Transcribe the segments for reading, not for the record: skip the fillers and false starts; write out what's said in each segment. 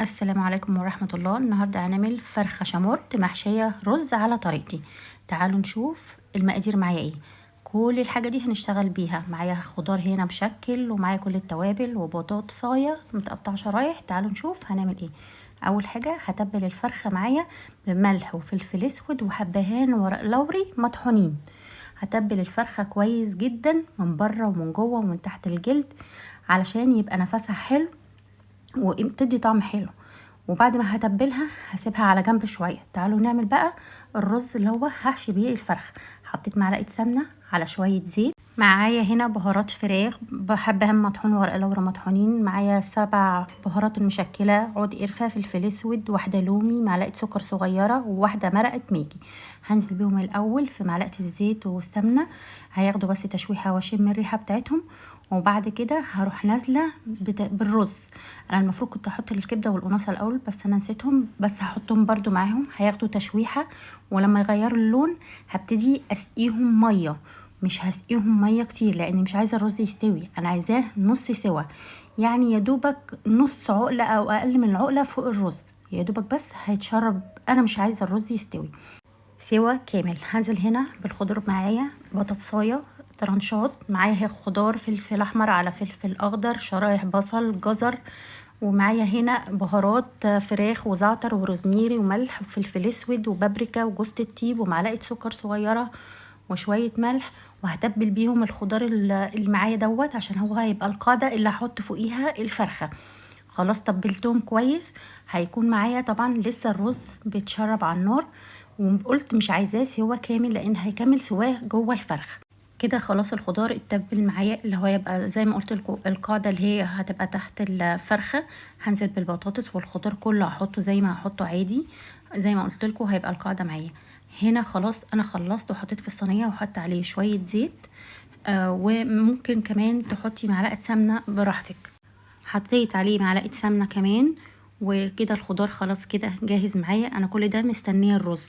السلام عليكم ورحمة الله. النهاردة هنعمل فرخة شامورت محشية رز على طريقتي. تعالوا نشوف المقادير معايا ايه. كل الحاجة دي هنشتغل بيها. معايا خضار هنا مشكل، ومعايا كل التوابل، وبطاطساية متقطعة شرايح. تعالوا نشوف هنعمل ايه. اول حاجة هتبل الفرخة معايا بملح وفلفل اسود وحبهان وورق لوري مطحونين. هتبل الفرخة كويس جدا من بره ومن جوه ومن تحت الجلد علشان يبقى نفسها حلو وتدي طعم حلو. وبعد ما هتبلها هسيبها على جنب شوية. تعالوا نعمل بقى الرز اللي هو هحشي بيه الفرخ. حطيت معلقه سمنه على شوية زيت. معايا هنا بهارات فراخ، بحبها مطحون، ورق لورا مطحونين، معايا 7 بهارات المشكلة، عود قرفه، فلفل اسود، واحدة لومي، معلقه سكر صغيرة، وواحدة مرقه ماجي. هنزل بيهم الاول في معلقه الزيت والسمنه، هياخدوا بس تشويحه واشم الريحة بتاعتهم. وبعد كده هروح نازله بالرز. انا المفروض كنت احط الكبده والقناصه الاول بس انا نسيتهم، بس هحطهم برده معاهم، هياخدوا تشويحه. ولما يغيروا اللون هبتدي اسقيهم مية. مش هسقيهم مية كتير لان مش عايزه الرز يستوي، انا عايزاه نص سوا، يعني يا دوبك نص عقله او اقل من العقلة فوق الرز، يا دوبك بس هيتشرب. انا مش عايزه الرز يستوي سوا كامل. هنزل هنا بالخضار، معايا بطاطسايه ترنشات، معايا خضار فلفل احمر على فلفل اخضر، شرايح بصل، جزر، ومعايا هنا بهارات فراخ وزعتر وروزميري وملح وفلفل اسود وبابريكا وجوزة الطيب ومعلقة سكر صغيرة وشوية ملح. وهتبل بيهم الخضار اللي معايا دوت عشان هو هيبقى القاعدة اللي هحط فوقيها الفرخه. خلاص تبلتهم كويس. هيكون معايا طبعا لسه الرز بيتشرب على النار، وقلت مش عايزاه سوا كامل لان هيكمل سواه جوه الفرخه. كده خلاص الخضار اتبل معايا اللي هو يبقى زي ما قلت لكم القاعدة اللي هي هتبقى تحت الفرخه. هنزل بالبطاطس والخضار كله هحطه زي ما هحطه عادي، زي ما قلت لكم هيبقى القاعدة معايا. هنا خلاص انا خلصت وحطيت في الصينية وحط عليه شوية زيت، وممكن كمان تحطي معلقه سمنه براحتك. حطيت عليه معلقه سمنه كمان. وكده الخضار خلاص كده جاهز معايا. انا كل ده مستنيه الرز،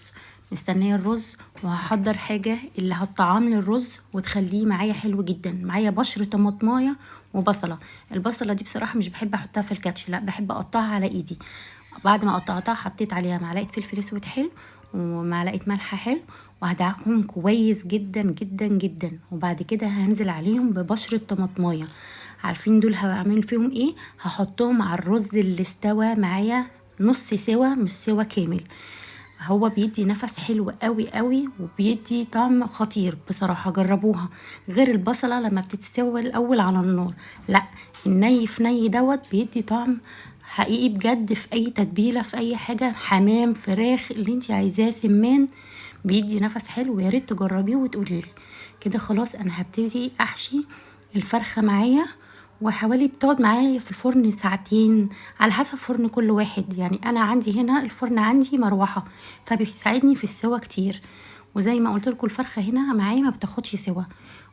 مستنيه الرز، وهحضر حاجة اللي هتطعم لي الرز وتخليه معايا حلو جدا. معايا بشر طماطمايه وبصله. البصله دي بصراحة مش بحب احطها في الكاتش، لا بحب اقطعها على ايدي. بعد ما قطعتها حطيت عليها معلقه فلفل اسود حلو ومعلقة ملح حلو، وهدعكهم كويس جدا جدا جدا. وبعد كده هنزل عليهم ببشره طماطمايه. عارفين دول هعمل فيهم ايه؟ هحطهم على الرز اللي استوى معايا نص سوا، مش سوا كامل. هو بيدي نفس حلو قوي قوي وبيدي طعم خطير بصراحة، جربوها. غير البصلة لما بتتسوى الأول على النار، لا الني في ني دوت بيدي طعم حقيقي بجد في أي تتبيلة، في أي حاجة، حمام، فراخ، اللي انتي عايزاه، سمان، بيدي نفس حلو. يا ريت تجربيه وتقوليلي. كده خلاص أنا هبتدي أحشي الفرخة معايا، وحوالي بتقعد معايا في الفرن ساعتين على حسب فرن كل واحد. يعني انا عندي هنا الفرن عندي مروحة فبيساعدني في السوا كتير. وزي ما قلت لكم الفرخه هنا معايا ما بتاخدش سوا.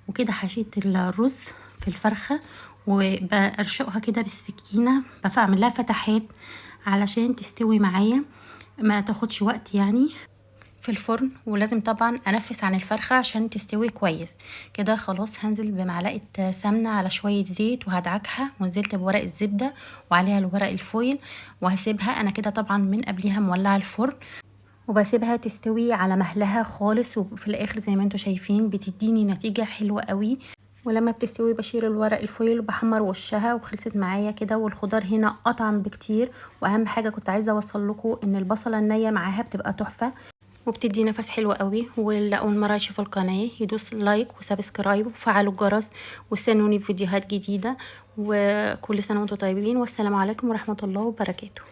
وكده حشيت الرز في الفرخه وبرشقها كده بالسكينة، بعمل لها فتحات علشان تستوي معايا ما تاخدش وقت يعني في الفرن. ولازم طبعا انفس عن الفرخه عشان تستوي كويس. كده خلاص هنزل بمعلقه سمنه على شوية زيت وهدعكها، ونزلت بورق الزبدة وعليها الورق الفويل وهسيبها. انا كده طبعا من قبليها مولعه الفرن وبسيبها تستوي على مهلها خالص. وفي الاخر زي ما انتم شايفين بتديني نتيجة حلوة قوي. ولما بتستوي بشيل الورق الفويل وبحمر وشها، وخلصت معايا كده. والخضار هنا اطعم بكتير. واهم حاجة كنت عايزه اوصل لكم ان البصله النية معاها بتبقى تحفة وبتدي نفس حلو قوي. واللي اول مرة يشوف القناة يدوس like و subscribe وفعلوا الجرس، واستنوني في فيديوهات جديدة. وكل سنة وانتم طيبين، والسلام عليكم ورحمة الله وبركاته.